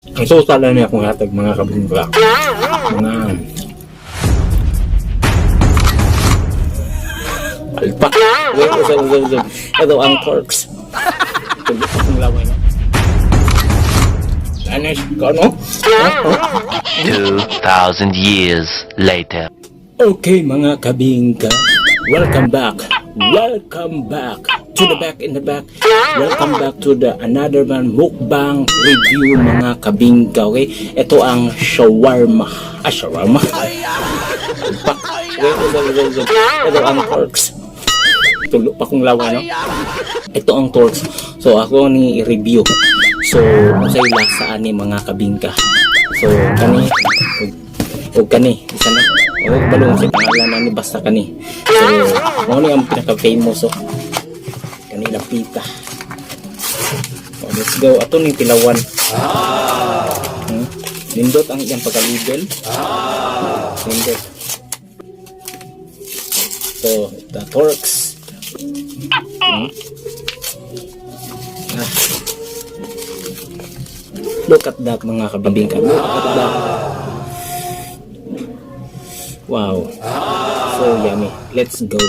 Ang total na akong hatag, mga kabingka. Mga alpak. Wait, usap, usap, usap. Ito ang Torx. Tulo akong laway, no? Anis, kano? 2,000 years later. Okay, mga kabingka, welcome back. Welcome back to the back in the back. Welcome back to the another one mukbang review, mga kabingka. Okay? Ito ang shawarma. Ah, shawarma. Pak. Wait, usap, usap, usap. Ito ang Torx. Tulo pa kong lawa, no? Ito ang Torx. So, ako ni i-review. So, unsay lasa ani, mga kabingka? So, kani o kani, isa na. O balong sa pangalan ani, basta kani. So, mao ni ang pinaka-famous, oh. Kani pita. Oh, let's go. Ato ning tilawan. Nindot ang iyang pagka-label. Nindot. So, the Torx. Ah. Look at that, mga kababingka. Look at that. Wow. So yummy. Let's go.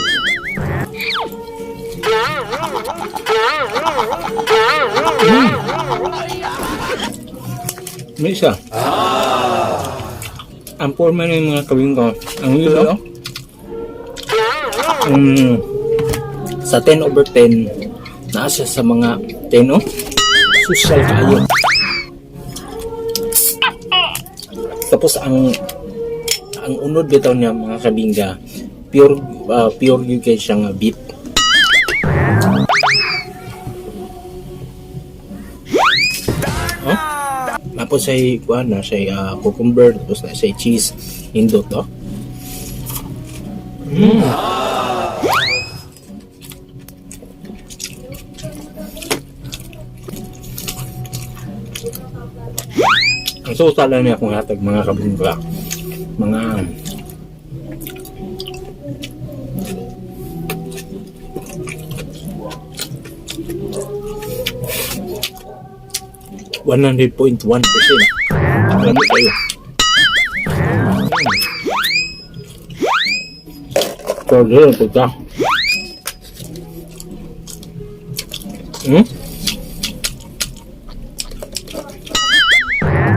May isa. Ang forma ng mga kabingka. Ang ilo. Sa 10 over 10, naa siya sa mga 10, oh. Social kaayo. Tapos ang unod bitaw niya, mga kabingga, pure pure gyud kay siya nga beef. Oh? Tapos ay kuan na siya, cucumber, tapos na siya cheese, indot, oh. Ang total na niya akong hatag, mga kabingga. Mga 100.1%. Lami kayo. So, yun, puta.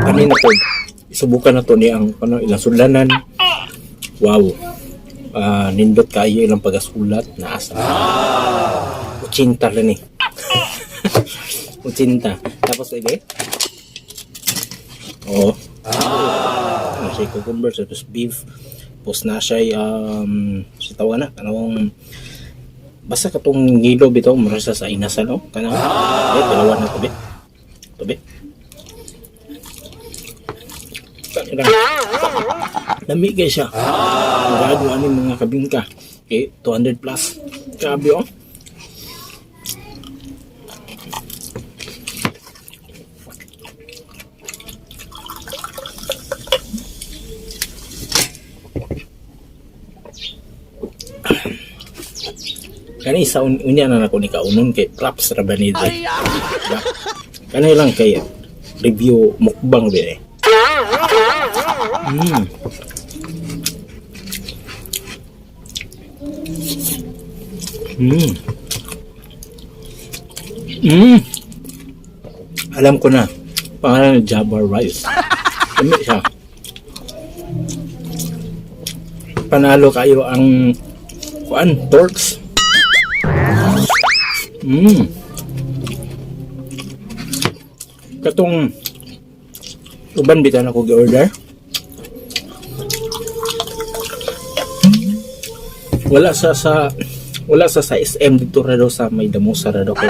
Kanina po, subukan na to ni ang ano, ilang sulanan. Wow. Ah, nindot kayo ilang pagasulat na asa. 80 lang ni. 80. Tapos ide. Oo. Ah. Siya cucumber, tapos beef. Tapos na siya si tawag na kanang basta katong ngilo bitaw mura sa inasal, oh. Kanang eh dalawa na tabi. Tabi. Tangina. Lami kay siya. Ang ani, mga kabingka. Okay, 200 plus. Grabe, oh. Kani sa unya na nako ni kaunon kay props ra ba ni dre. Diba? Kani lang kay review mukbang ba eh. Alam ko na. Pangalan ng Java Rice. Lami siya. Panalo kayo ang kuan Torx. Katong uban bitan ako gi-order. Wala sa SM dito ra daw sa may Damusa ra daw ko.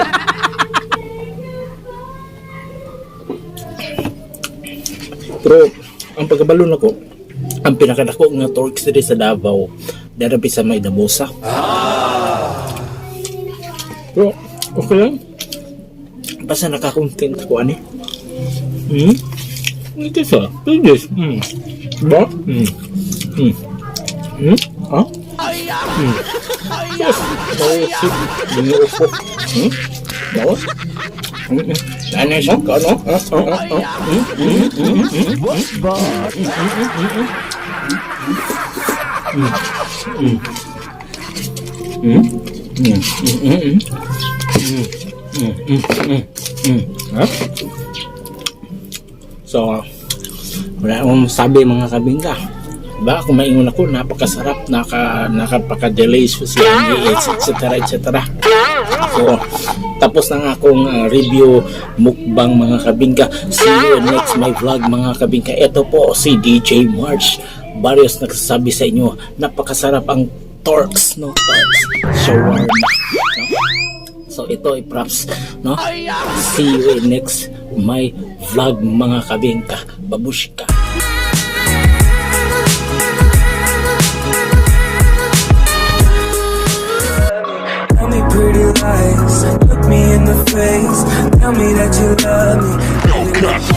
Pero ang pagkabalo nako, ang pinakadako nga Torx diri sa Davao dara sa may Damusa. Pero okay lang. Basta nakakontent ako ani. Ito siya. Pwede. Ba? Ha? Yes. Nausip. Binuo ko. Bawa? Ano siya? Ano? Ah, ah, ah, ah. Ha? So, wala akong masabi, mga kabingka. Ba, kung maingon ako, napakasarap, napaka-delicious, etc. etc. So, tapos na nga akong review mukbang, mga kabingka. See you next my vlog, mga kabingka. Ito po si DJ March Barrios nagsasabi sa inyo, napakasarap ang Turks, no? Turks shawarma. No? So ito ay props, no? See you in next my vlog, mga kabingka. Babushka. Tell me pretty lies, look me in the face. Tell me that you love me.